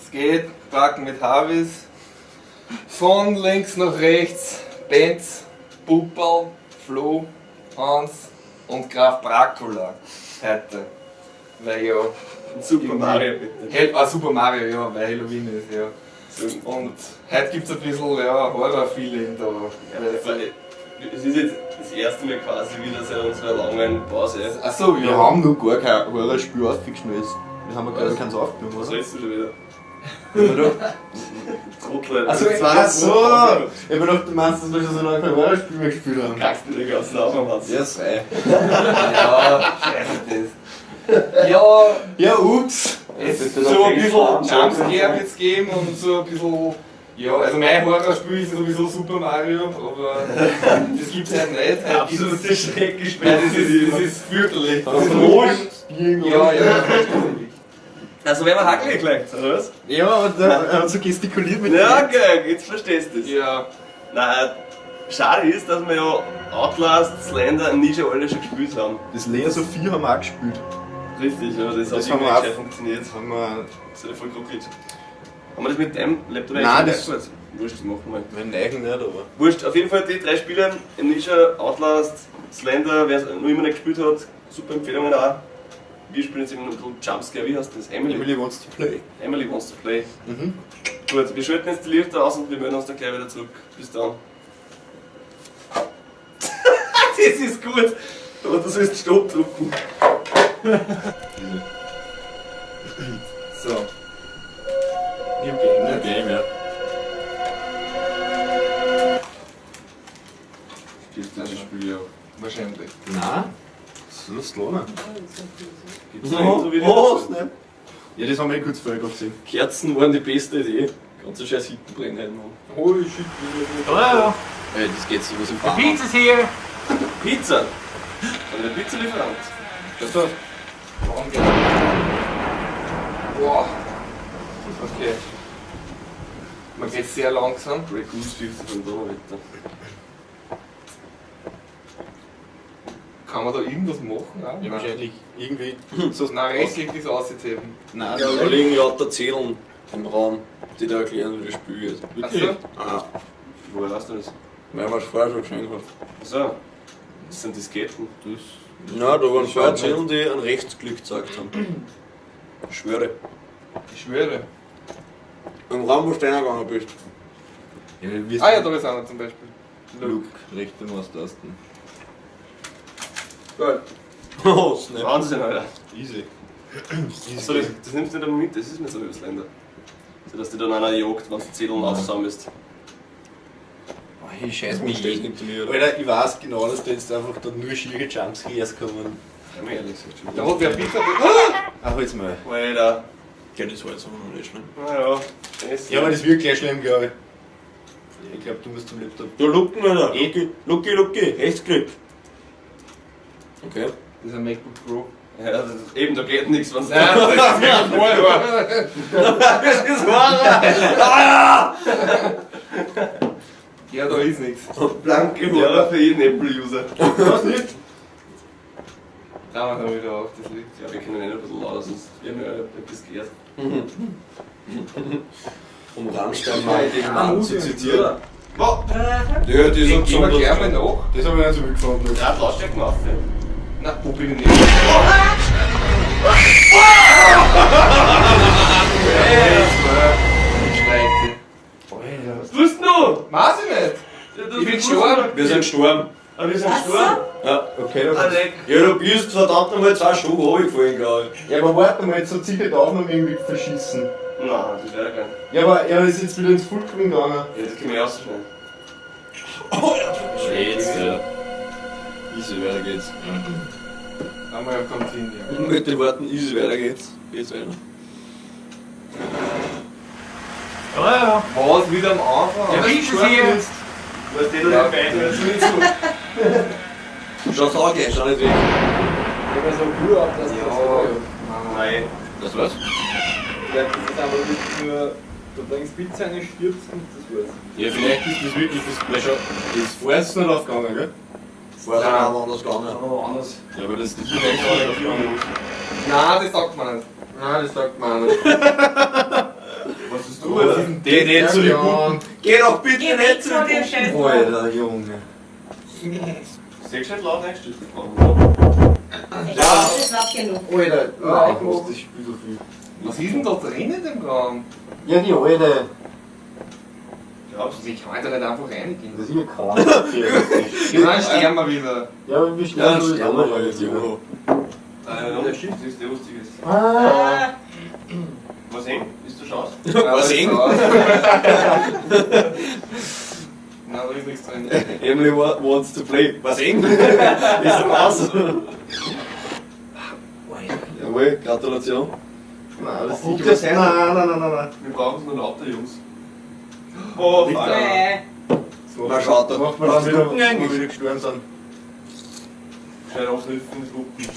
Es geht, Bracken mit Harvis. Von links nach rechts, Benz, Pupperl, Flo, Hans und Graf Dracula heute. Weil ja. Super Mario, bitte. Super Mario, ja, weil Halloween ist, ja. Und heute gibt es ein bisschen, ja, Horror-Feeling da. Ja, es ist jetzt das erste Mal quasi wieder seit unserer langen Pause. Achso, ja. Wir haben noch gar kein Horrorspiel aufgeschmissen. Wir haben ja gar keins aufgenommen, Was oder? redest du schon wieder? Trottel. Also, ach so! Ich hab gedacht, du meinst, dass wir schon so lange kein Horrorspiel mehr gespielt haben. Kackst du den ganzen Aufwand, Hans? Ja, sei. Ja, scheiße das. Ja, Ja, ups! es ist so ein bisschen Jumpscare wird's geben und so ein bisschen. Ja, also mein Horrorspiel ist sowieso Super Mario, aber das gibt's halt nicht. Heute Absolute Schreckgespenst. Nein, das ist fürchterlich. Das ist wohl. Ja, ja. Also werden wir Hackel gleich, oder was? Ja, aber da er hat so gestikuliert mit Ja, okay, jetzt verstehst du es. Ja. Nein, schade ist, dass wir ja Outlast, Slender und Ninja alle schon gespielt haben. Das Lea Sophie haben wir auch gespielt. Richtig, ja, das, Das hat haben irgendwie wir auch- gescheit funktioniert. Das haben wir. Das hat ja voll geruckelt. Haben wir das mit dem Laptop Nein, eigentlich das- schon gleich Wurscht, das machen wir. Mein Neigen nicht, aber. Wurscht, auf jeden Fall die drei Spiele, Amnesia, Outlast, Slender, wer es noch immer nicht gespielt hat, super Empfehlungen auch. Wir spielen jetzt eben ein bisschen Jumpscare, wie heißt das? Emily. Emily wants to play. Emily wants to play. Mhm. Gut, wir schalten jetzt die Lichter aus und wir melden uns dann gleich wieder zurück. Bis dann. Das ist gut! Aber du sollst Stopp drücken. So. New Game, ne? Game, ja. Gibt's das Spiel ja. Wahrscheinlich. Nein. Das ist lustig. Gibt's da irgend so Video Oh, dazu? Snap. Ja, das haben wir eh kurz vorher gerade gesehen. Kerzen waren die beste Idee. Ganze scheiß Hitten brennen halt, Mann. Holy shit. Hello, Ey, das geht so was im the pizza's here. Pizza! Von der Pizzalieferant. Das war's. Warum geht das? Boah. Okay. Man geht sehr langsam. Grey Goose 50 von Donnerwetter. Kann man da irgendwas machen? Auch? Ja, wahrscheinlich irgendwie. So, nein, rechtsklick ist auszuheben. Nein, Da liegen lauter Zetteln im Raum, die da erklären, wie das Spiel geht. Achso. Ah, Woher weißt du das? weil man es vorher schon gesehen hat. Achso, das sind Disketten. Das, na, da waren vorher Zetteln, die einen Rechtsklick gezeigt haben. Ich schwöre. Ich schwöre. Im Raum, wo du reingegangen bist. Ja, wir Ah ja, da ist einer zum Beispiel. Luke, rechte Maustasten. Gut. Oh, Snap. Wahnsinn, Alter. Easy. Achso, das nimmst du nicht einmal mit, das ist mir so wie Slender. So, dass dich dann einer jagt, wenn du Zetteln aufsammelst. Oh, ich scheiß mich Das nimmt er mir, oder? Alter, ich weiß genau, dass da jetzt einfach dann nur schiere Jumpscares kommen. Ja, mir ehrlich gesagt schon. Da hat wer Pizza. Ach, jetzt mal. Alter. Ja, das war jetzt aber noch nicht schlimm. Naja, das Ja, aber das wird gleich schlimm, glaube ich. Ich glaube, du musst zum Laptop. Da lucken, Alter. Lucki, Lucki, Lucki. Rechtsklick. Okay. Das ist ein MacBook Pro. Ja, das ist, eben, da geht nichts, wenn's Nein, das ist wirklich Horror. Das ist wahr! Ja, da ist nichts. Blanke Horror für jeden Apple-User. Was nicht? Da machen wir wieder auf das Licht. Ja, wir können eh noch ein bisschen lauter, sonst wir haben ja etwas gehört. Um Rammstein mal den Mann zu zitieren. Wow! Ja, die Den sind gehen wir gleich mal besonders. nach. Das habe ich nicht so gut gefunden. Ja, die Lautstärke auf. Na, wo bin ich nicht? Was tust du noch? Weiß ich nicht. Ich bin gestorben. Wir sind gestorben. Aber wir sind gestorben. Ja. Okay, okay. Aleck. Ja, du bist verdammt nochmal zwei Schuhe runtergefallen, glaube ich. Ja, aber warte mal, jetzt hat sicher die Aufnahme irgendwie verschissen. Nein, das wäre kein. Ja, aber er ist jetzt wieder ins Fullscreen gegangen. Ja, das können wir ausschneiden. Jetzt, ja. Easy, weiter geht's. Einmal auf Continue. Mit den Worten easy, weiter geht's. Geht's weiter. Hello, Was? Wieder am Anfang? the pizza's here. Du hast eh noch Ja. nicht beide. Schau's auch gleich, schau nicht weg. Ja, so gut ab, dass Ja. das Nein. Das was? Ja, das ist einfach wirklich nur, du bringst Pizza rein, stirbst und das war's. Ja, vielleicht ist das wirklich das Pleasure. Das vorher ist es nicht aufgegangen, gell? Vorher sind wir anders gegangen. Aber anders. Ja, aber das ist vielleicht auch nicht aufgegangen. Nein, das sagt man nicht. Nein, das sagt man auch nicht. Geh nicht zu den Puppen. Geh doch bitte Geh nicht weg zu von den dem Scheiß. Puppen. Alter, Junge. Sehr gescheit laut eingestellt. Ja. Das ist laut genug. Alter, nein, ich muss das Spiel so viel. Was ist denn da drin in dem Raum? Ja, die Alte. Glaubst du? Wie kann ich da nicht einfach reingehen? Das ist ja krank. Ja, dann sterben wir wieder. Ja, aber wir Ja, sterben dann sowieso sterben wir halt, wahrscheinlich wieder. Junge. Nein, der Schiff ist der lustig ist. Ah. Ah, Was eng? Ist du schaust? Was eng? Nein, da ist nichts drin. Emily wants to play. Was eng? Ist raus. Jawohl, Gratulation. Nein, das Ob ist das sicher. Nein, nein, nein, nein, nein. Wir brauchen es nur lauter, Jungs. Oh, fuck. nee. So, Na, schaut da. Macht man Was dann wieder, gucken wo eigentlich? wir wieder gestorben sind. Gescheit auflüften, das Wuppen.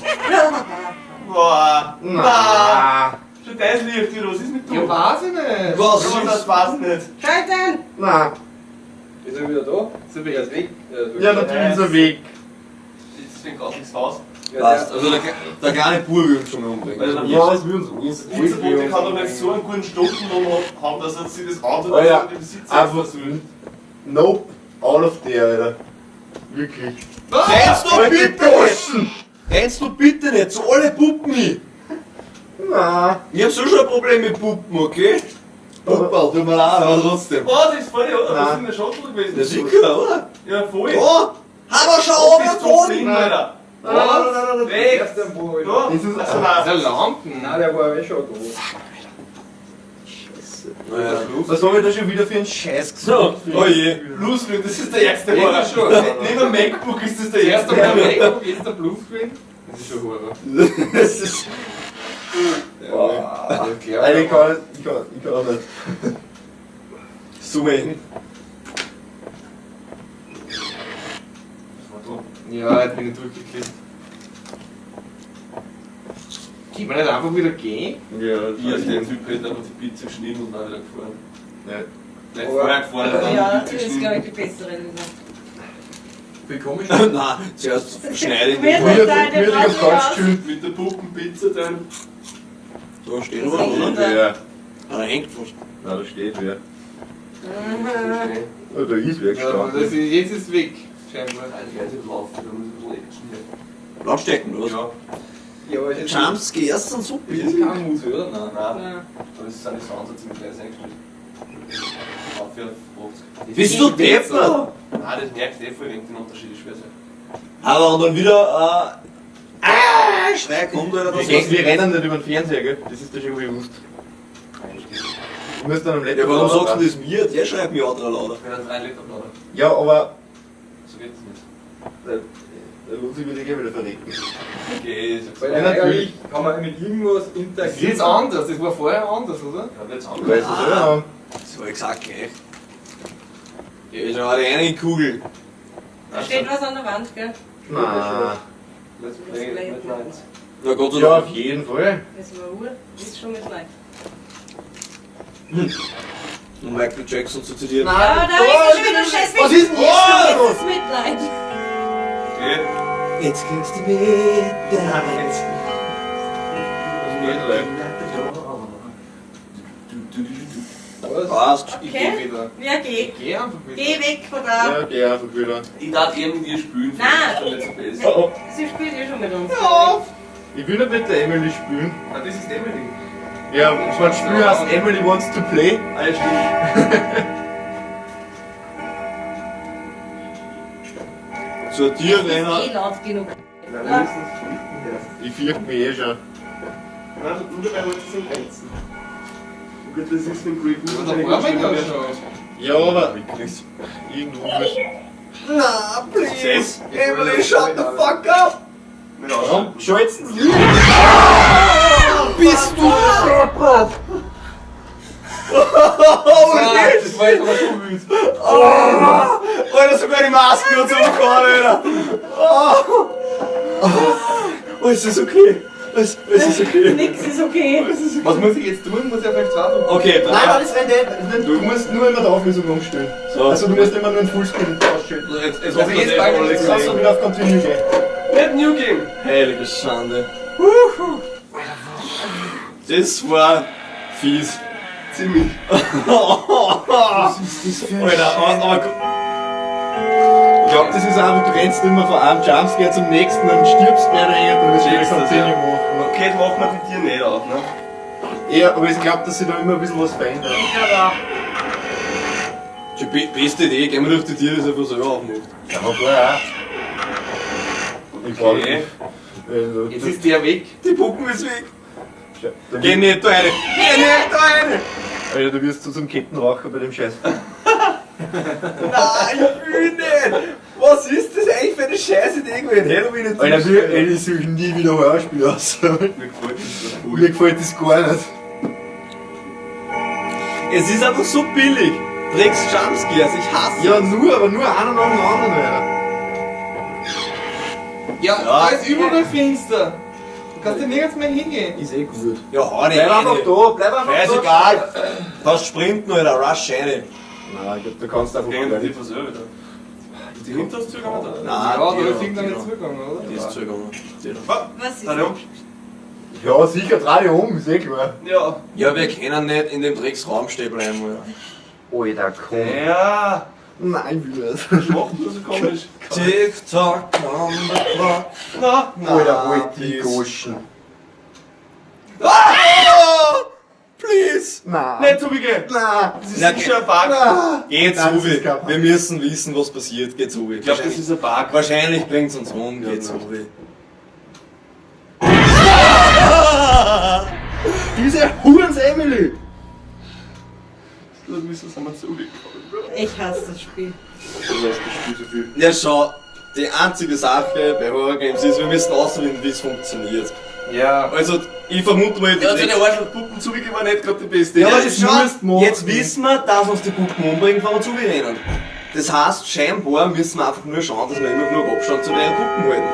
Boah. Nein. Schon dein Licht wieder, was ist mit Ja, du? weiß ich nicht. Was Ja, ist? das weiß ich nicht. Schalten! Nein. Ist er wieder da? Sind wir erst weg? Ja, natürlich ist er weg. Das ist ein grausliches Haus. Ja, Passt. Also der kleine Bub will uns schon mal umbringen. Ja, es will uns. Es Unser Bote kann doch nicht so einen guten Stundenlohn haben, dass er sich das Auto, Oh ja. das er den Besitzer Einfach will. Nope. Out of there, Alter. Wirklich. Rennst du Alte bitte nicht! Burschen! Rennst du bitte nicht zu alle Puppen hin! Nein. Ich hab so schon ein Problem mit Puppen, okay? Pupperl, tut mir leid, aber trotzdem. Boah, das ist voll, oder? Nein. Was ist denn der Schottel gewesen? Ja sicher, oder? Ja, voll. Da! Haben wir schon oben Bist du dran! blind, Alter? Nein, nein, nein, nein, nein. Weg! Erst am Boden. Da! Das ist- Also, Das nein. ist eine Lampen. Nein, der war eh schon da. Naja. Was haben wir da schon wieder für einen Scheiß So, gesagt? oh je. Bluescreen, das ist der ärgste Ja, Horror. schon. Neben dem MacBook ist das der Zuerst erste einmal der Make-up, jetzt der Bluescreen. Das ist schon Horror. Das ist. Ja, Alter, ich kann, ich kann, ich kann auch nicht. So eng. Ja, jetzt bin ich durchgeklickt. Kann man nicht einfach wieder gehen? Ja, Ich als der Typ hätte einfach die Pizza geschnitten und dann wieder gefahren. Ja. Nicht vorher gefahren, dann Ja, die das Pizza ist, glaube geschnitten. ich, die bessere Lösung. Wie komisch. Nein, zuerst schneide ich Mir den. ist da der Gemütlich auf Brauch Couch aus. chillen. Mit der Puppenpizza dann. Da steht was, oder? Ja. Ah, da hängt was. Na, da steht wer. Oh, da ist wer Ja, aber das gestanden. ist, jetzt ist es weg, scheinbar. Nein, ich weiß nicht, laufen, da muss ich ein bisschen Action hier. Lautstärken, oder was? Ja. Ja, aber es ist Jumpscares sind so Das ist billig. kein Musik, oder? Nein. Nein, Ja. aber das sind die Sounds ziemlich leise eingestellt. Auf 54. Bist du deppert? Nein, das merkst du eh voll wenig den Unterschied, ich schwör's dir. Aber und dann wieder, Schrei kommt, Alter, das Wir, wir rennen nicht über den Fernseher, gell? Das ist dir schon bewusst. Du musst dann am Laptop. Ja, warum sagst du lauter. das mir? Der schreibt mir auch lauter. Wenn er 3 Liter Blader. Ja, aber. So geht das nicht. Der Luzi würde ich eh wieder verrecken. Okay, sag's Weil Ja, natürlich. eigentlich kann man mit irgendwas Das ist jetzt interagieren. anders, das war vorher anders, oder? Ja, wird's Du anders. weißt das selber haben. Das war exakt gleich. Ja, ist schon eine Kugel. Da steht was an der Wand, gell? Nein. Let's play Midnight. Na Gott sei Ja, Dank. auf jeden Fall. Es war Uhr, ist schon mit Leid. Um Michael Jackson zu zitieren. Ja, da ist schon wieder Scheiß. Was ist denn jetzt Jetzt ist Mitleid. Okay. Jetzt kriegst du mit. Was? Passt. Ich Okay. geh wieder. Ja, geh. Geh einfach wieder. Geh weg von da. Ja, geh einfach wieder. Ich darf eher mit ihr spielen, Nein. vielleicht ist das nicht so besser. Oh, Sie spielt eh schon mit uns. Ich will nicht mit der Emily spielen. Ah, das ist Emily. Ja, mein Spiel heißt Emily Wants to Play. Ah, ja, stimmt. Zur Es ist Tierrenner. eh laut genug. Nein, wir müssen es splitten erst. Ich fürchte mich eh schon. Nein, nur dabei wollte es in Grenzen. Oh Gott, das ist mit Grey Goose. Aber da war man ja schon. Ja, aber irgendwo muss. Na, please. Emily, shut the fuck up. Mit ausschalten. Schalt's Bist du deppert? Ah, das war jetzt aber schon wütend. Oh, Alter, sogar die Maske hat so bekommen, Alter. Oh. Oh, es ist okay. Es ist okay. Nix ist okay. Was muss ich jetzt tun? Muss ich auf F2 drücken? Okay, dann. Nein, nein, das rennt nicht. Du musst nur immer die Auflösung umstellen. So. Also du musst immer nur ein Fullscreen ausschalten. Jetzt, jetzt Also hofft, dass jetzt eh fangen alle wir Jetzt kannst du gesehen. wieder auf Continue gehen. Let New Game! Heilige Schande. Das war fies. Ziemlich. Was ist das für ein Alter, aber Ich glaube, das ist einfach, du rennst immer von einem Jumpscare zum nächsten und stirbst mehr oder weniger, dann wirst du wieder Checkst das, Continue ja. machen. Okay, jetzt machen wir die Tür nicht auf, ne? Ja, aber ich glaube, dass sich da immer ein bisschen was verändert. Ich glaube auch. Die beste Idee, gehen wir durch die Tür, die einfach selber aufmacht. Ja, klar. Ich brauch Okay. Jetzt ist der weg. Die Puppen ist weg. Geh nicht da rein. Geh nicht da rein. Alter, du wirst so zum Kettenraucher bei dem Scheiß. Nein, ich will nicht. Was ist das eigentlich für eine scheiß Idee gewesen? Halloween in Alter, wir, ey, ich suche nie wieder Horrorspiele aus. Mir gefällt das so Mir gefällt das gar nicht. Es ist einfach so billig. Drecks Jumpscares, ich hasse Ja, nur, aber nur einer nach dem anderen, Alter. Ja, da ist überall finster. Du kannst ja nirgends mehr hingehen. Ist eh gut. Ja, hau nicht Bleib einfach da, bleib einfach da. Scheißegal. Kannst sprinten, Alter, rush rein. Nein, ich glaub, du kannst einfach Gehen gar die nicht. Friseur wieder. Ist die hinter uns zugegangen da? Nein, Ja, da die ist da, irgendeiner die da. zugegangen, oder? Die ist zugegangen. Die da. Was ist Da um. Ja, sicher, dreh dich um, ist eh klar. Ja. Ja, wir können nicht in dem Drecksraum stehen bleiben, Alter. Alter, komm. Ja. Nein, ich will nicht. Was macht denn das so komisch? Tick tock on the clock. Na, Alter, halt die please. Goschen. Ah! Please! Nein. nicht zugehen. Nein. Das ist Na, sicher ein Bug. Geh Nein, das zu, ist kein Bug. wir müssen wissen, was passiert. Geh zu. Ich glaube, das ist ein Bug. Wahrscheinlich bringt's uns um. Geh Ja, zu. Diese Hurens Emily! Da müssen wir zugekommen. Ich hasse das Spiel. Du hast das Spiel zu viel. Ja, schau, die einzige Sache bei Horror Games ist, wir müssen ausfinden, wie es funktioniert. Ja. Also, ich vermute mal, die Ja, also die Arschlochpuppen zugegeben war nicht gerade die beste. Ja, aber das schau, musst machen. jetzt wissen wir, dass uns die Puppen umbringen, wenn wir zu wir rennen. Das heißt, scheinbar müssen wir einfach nur schauen, dass wir immer genug Abstand zu den Puppen halten.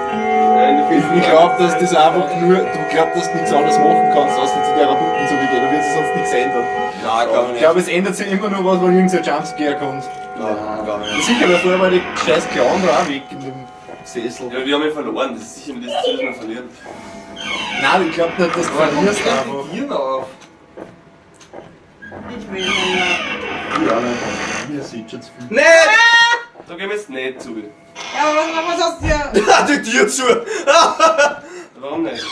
Ich glaube, dass das einfach nur, du glaubst, dass du nichts anderes machen kannst, außer zu der Puppen zu gehen. Da wird sich sonst nichts ändern. Nein, glaube Ich glaube, es ändert sich immer nur was, wenn irgendein Jumpscare kommt. Nein, glaube ich nicht. Sicher, weil vorher war die scheiß Clown da auch weg in dem Sessel. Ja, wir haben ja verloren. Das ist sicher nicht das Ziel, dass wir verlieren. Nein, ich glaube nicht, dass du Warum verlierst gehen einfach. die Tieren auf? Ich will nicht mehr. Ja, nein. Mir sieht schon zu viel. Nicht! Da gehen wir jetzt nicht zu. Ja, aber was machen wir sonst hier? Die Tür zu! Warum nicht?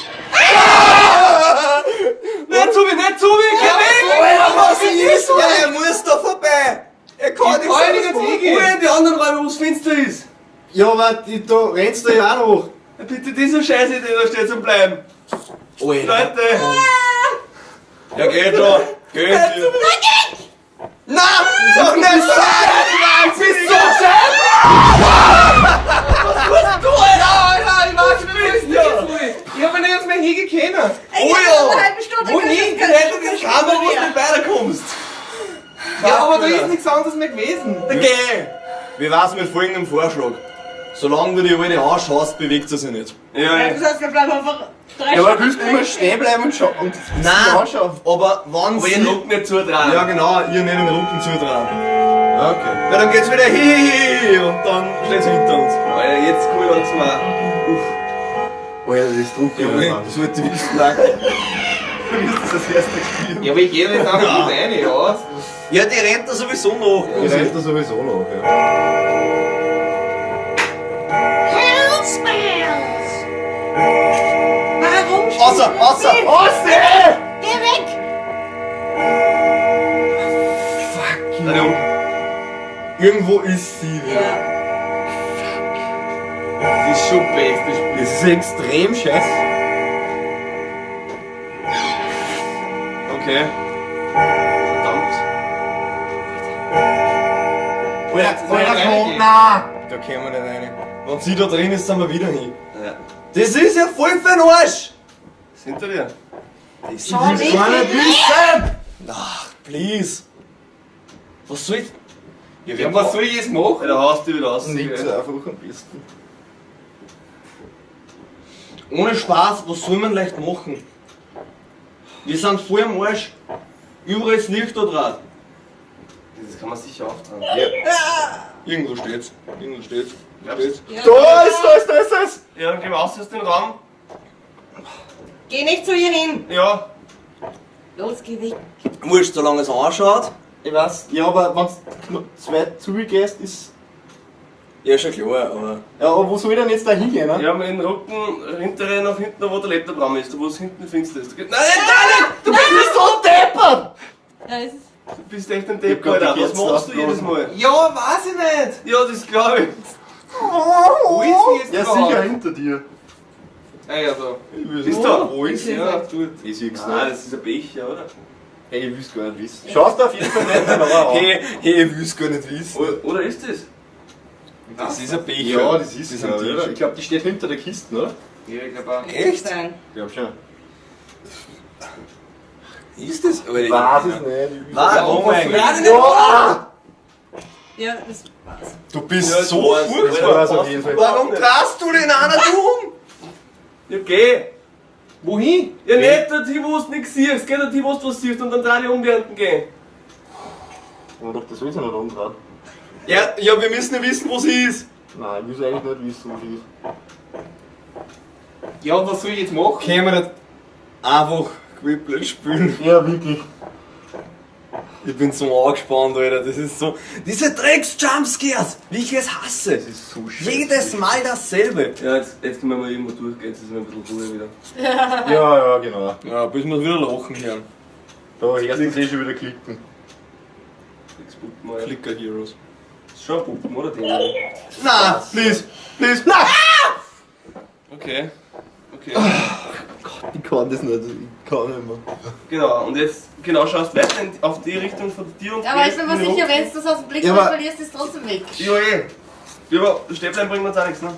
Nicht zu, nicht zu, geh weg! Alter, was ist das? Ja, er muss da vorbei! Er kann Ich nichts kann anderes nicht machen. hingehen. Hol in die anderen Räume, wo es finster ist. Ja, aber die, da rennst du ja auch noch. Ja, Bitte diese Scheiße, die da steht zum Bleiben. Alter. Leute! Ja, geht schon. Geht dir. Nein! Sag nicht so! Du bist so scheiße! Was tust du, Alter? Alter, ich weiß nicht, wo ich Ich hab mir nirgends mehr hingehen können. Ich Oh ja. hab eine halbe Stunde Wo hin? kein- Hätte das Kammer, wo du nicht weiterkommst. Ja, aber da ist nichts anderes mehr gewesen. Geh! Wie war's mit folgendem Vorschlag? Solange du die Alte anschaust, bewegt sie sich nicht. Ja, Ja, ja. das heißt, wir bleiben einfach drei Ja, aber du Stunden willst immer stehen bleiben und schauen. Und Nein, anschauen. aber wenn Aber sie... ihr Rücken nicht zudrehen. Ja genau, ihr nicht den Rücken zudrehen. Okay. Ja, dann geht's wieder hihihi und dann steht sie hinter uns. Alter, jetzt komm ich langsam auch. Uff, Alter, das ist Druck. Ja, das sollte ich wissen, danke. du wirst das das erste gespielt. Ja, aber ich gehe da jetzt einfach nicht rein, ja. Ja, die rennt da sowieso noch. Die rennt da sowieso noch, ja. Hells Bells! Warum spielst Außer, du das außer, Spiel? außer! Geh weg! Deine um. Irgendwo ist sie wieder. Ja. Das ist schon bestes Spiel. Das ist extrem scheiße. Okay. Verdammt. Alter, Alter, komm, nein! Da können wir nicht rein. Wenn sie da drin ist, sind wir wieder hin. Ja. Das ist ja voll für den Arsch! Ist hinter dir. Das Schau ist nicht Gar nicht hin. wissen! Ach, please. Was soll ich... Ja, Ja, was soll ich jetzt machen? Alter, haust du wieder raus. Nix einfach am besten. Ohne Spaß, was soll man leicht machen? Wir sind voll am Arsch. Überall ist Licht da dran. Das kann man sicher auftragen. Irgendwo steht's. Irgendwo steht's. Glaubst Steht's. Ja. Da ist, da ist, da ist, da ist! Ja, dann gehen wir raus aus dem Raum. Geh nicht zu ihr hin! Ja. Los, geh weg! Wurscht, solange es anschaut. Ich weiß, ja, aber wenn du zu weit zugehst, ist. Ja, schon klar, aber. Ja, aber wo soll ich denn jetzt da hingehen? Ne? Ja, mit dem Rücken hintere nach hinten, wo der Laptopraum ist, da wo es hinten finster ist. Nein, nein, nein! Du bist so deppert! Ja, es ist. Du bist echt ein Ich Depp, hab grad Alter. die Was Kerzen machst du jedes aufgeblasen. Mal? Ja, weiß ich nicht. Ja, das glaube ich. Wo ist denn jetzt Ja, überhaupt? sicher hinter dir. Ah, ja, da. Ist da? Wo ist Ja, tut. Ich sieh's Nein, nicht. das ist ein Becher, oder? Ey, ich will's gar nicht wissen. Schaust du auf jeden Fall nicht genauer an. Hey, hey, ich will's gar nicht wissen. Oder ist das? Das ist ein Becher. Ja, das ist das es, am glaub ich, Tisch. oder? Ich glaube, die steht hinter der Kiste, oder? Ja, ich glaube auch. Echt? Sein. Ich glaube schon. Ist das? Alter, Ich weiß es nicht. Ich Warum eigentlich? Nein, Ja, Ja, das war's. Du bist Ja, so das war's. furchtbar. Das war's auf jeden Fall. Warum drast du den anderen um? Ja, geh! Wohin? Ja, nicht dorthin, wo du nichts siehst. Geh dorthin, wo du was siehst und dann dreh dich um während dem Gehen. Aber doch, das will sie nicht umdrehen. Ja, ja, wir müssen ja wissen, wo sie ist. Nein, ich will eigentlich nicht wissen, wo sie ist. Ja, und was soll ich jetzt machen? Können wir nicht einfach Quiplin spielen? Ja, wirklich. Ich bin so angespannt, Alter. Das ist so. Diese Drecks-Jumpscares, wie ich es hasse. Das ist so scheiße. Jedes Mal dasselbe. Ja, jetzt können wir mal irgendwo durchgehen, jetzt ist mir ein bisschen Ruhe wieder. Ja, ja, genau. Ja, bis wir wieder lachen hören. Da hörst du eh schon wieder klicken. Sechs Puppen, Alter. Clicker Heroes. Ist schon ein Puppen, oder? Den? Na, please, please, na! Okay. Okay. Ich kann das nicht, ich kann nicht mehr. Genau, und jetzt genau schaust weiter auf die Richtung von dir und Aber ich gehst bin mir in den sicher, Rücken. wenn du das aus dem Blick Ja, aber- verlierst, ist es trotzdem weg. Ja, eh. Ja, aber stehen bleiben bringt uns auch nichts, ne?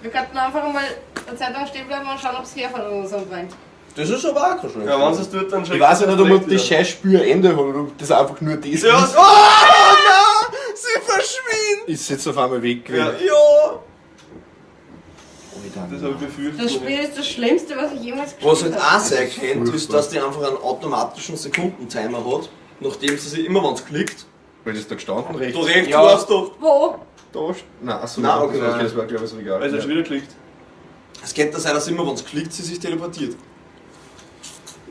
Wir könnten einfach mal eine Zeit lang stehen bleiben und schauen, ob es herfährt oder so umbringt. Das ist aber auch kein schlecht. Ja, wenn es tut, dann Ich weiß ja nicht, ob das Scheißspiel ein Ende hat oder ob das einfach nur das Ja, ist. oh, nein! Sie verschwindet! Ist jetzt auf einmal weg gewesen. Ja! Alter, Das habe ich befürchtet. Das Spiel ist das Schlimmste, was ich jemals gespielt Was halt habe. auch sehr kennt, ist, dass die einfach einen automatischen Sekundentimer hat, nachdem sie sich immer, wenn es klickt, Weil das da gestanden rechts. du rechts Ja. warst doch. Wo? Da Nein, achso, Nein, okay, okay, das war glaube ich so egal. Weil es hat schon wieder geklickt. Es könnte sein, dass immer, wenn es klickt, sie sich teleportiert.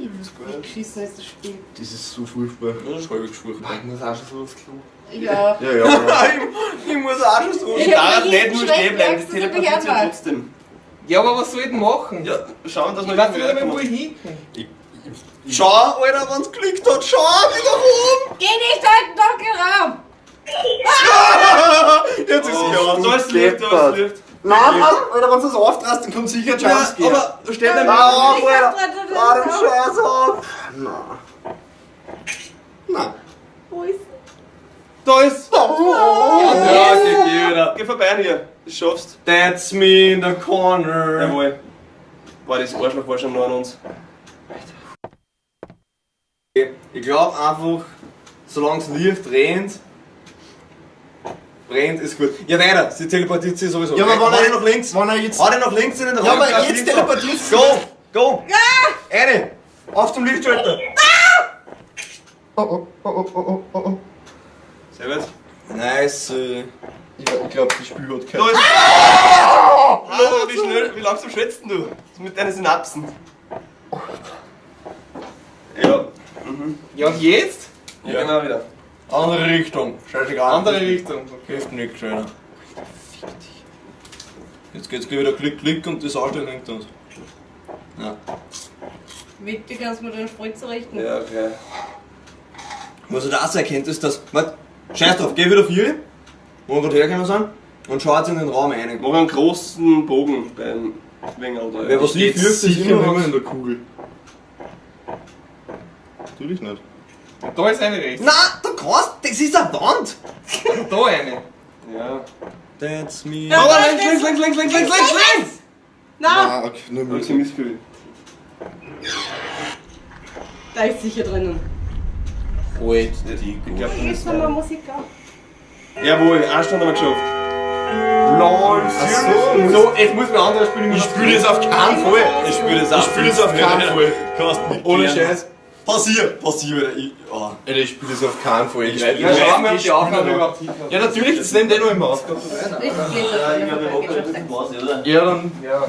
Ich will's gar Wie nicht. geschissen ist das Spiel. Das ist so furchtbar. Das ist halbwegs furchtbar. Ich muss auch schon so aufs Klo. Ja. Ja, ja. Ich muss auch schon so. Ich Ich hab darf wirklich nicht nur schlecht stehen bleiben, Angst, das dass ich mich teleportiert sich ja anmache. trotzdem. Ja, aber was soll ich denn machen? Ja, schauen, dass Ich wir weiß nicht irgendwie einmal, wo ich weiterkommen. hinkomme. Schau, Alter, wenn's geklickt hat, schau wieder rum! Geh nicht in den dunklen Raum! Jetzt ist Oh, sie ja. da ist Licht, da ist Licht. Nein, Mann, Alter, wenn du das auftrast, dann kommt sicher ein Ja, Jumpscare. aber stell dir Ja, mal auf, ich Alter! hab grad das Fahr den auf. Scheiß auf! Nein. Wo ist Da ist! Ja, geh, geh, Alter. Geh vorbei an hier, das schaffst. That's me in the corner. Jawohl. Boah, das Arschloch war schon nah an uns. Ich glaube einfach, solange das Licht brennt, brennt ist gut. Ja, weiter, sie teleportiert sich sowieso. Ja, aber Hau wenn dich er nach links. Wenn er jetzt. Hau dich nach links in den Raum. Ja, aber Da ist jetzt Licht teleportiert sie Go, go. Eine. Auf zum Lichtschalter. Oh, oh, oh, oh, oh, oh, oh. Sehr gut. Nice. Ich glaube, das Spiel hat Da kein. ist. Hallo, wie schnell, wie langsam schwätzt denn du? Das mit deinen Synapsen. Ja. Ja, und jetzt? Ja, genau wieder. Andere Richtung. Scheißegal. Andere Richtung. Okay. Hilft nix, Alter. Jetzt geht's gleich wieder klick, klick und das Auto hängt uns. Ja. Witte, kannst du mir den Spritzer richten? Ja, okay. Was halt auch sehr erkennt, ist, dass. Warte, scheiß drauf, geh wieder auf hier, wo wir gerade hergekommen sind, und schau jetzt in den Raum rein. Mach einen großen Bogen beim Wengel da. Wer was Steht nicht fürchtet, ist sicher immer nicht was. mehr in der Kugel. Natürlich nicht. Und da ist eine rechts. Na, du kannst, das ist eine Wand! Und da eine. Ja. That's me. Ja. Oh, links, links, links, links, links, links, links, links! Nein! Ah, okay, nur Hab ich Müll. missgefühlt. Da ist sicher drinnen. Halt Ich glaub, da Jetzt ist nochmal Musik auf. Jawohl, eine Stunde haben wir geschafft. LOL, Ach so, So, jetzt muss man andere spielen. Ich spiele das auf keinen Fall. Ich spiele das auch. Ich spiele das auf keinen Fall. Kannst nicht Ohne klären. Scheiß. Passier, passier wieder. Ich, oh. Alter, ich spiele das auf keinen Fall. Ich Ja, schauen wir, ob die Aufnahme überhaupt hinkommt. Ja, natürlich, das nimmt eh noch immer auf. Ich geh da vorbei. Ja, dann. Ja.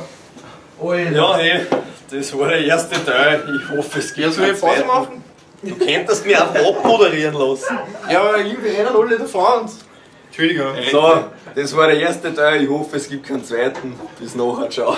Ja, hey, das war der erste Teil. Ich hoffe, es gibt Ja, soll ich keinen Pause zweiten. machen? Du könntest mich einfach abmoderieren lassen. Ja, aber irgendwie rennen alle davon. und- Entschuldigung. So, das war der erste Teil. Ich hoffe, es gibt keinen zweiten. Bis nachher, ciao.